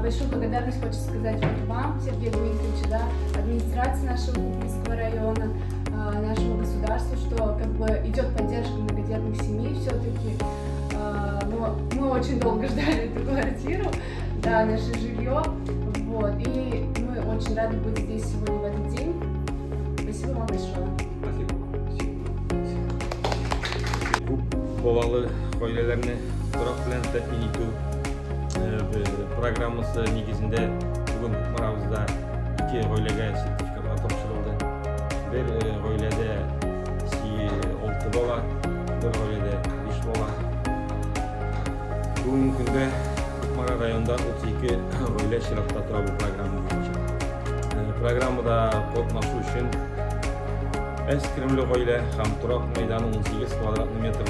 Большую благодарность хочется сказать вот вам, Сергей Дмитриевич, да, администрации нашего Купинского района, нашему государству, что как бы идет поддержка многодетных семей все-таки. Но мы очень долго ждали эту квартиру, да, наше жилье. Вот, и мы очень рады быть здесь сегодня в этот день. Спасибо вам большое. Спасибо. Күп балалы гаиләләрне торак белән тәэмин итү программасы нигезендә бүген Кукмарабызда ике гаиләгә сертификатлар тапшырылды. Бер гаиләдә 6 бала, бер гаиләдә 5 бала. Бүгенге көндә Кукмара районында 32 гаилә чиратта тора бу программа буенча. Программада катнашу өчен әз керемле гаилә һәм торак мәйданы 18 квадратный метр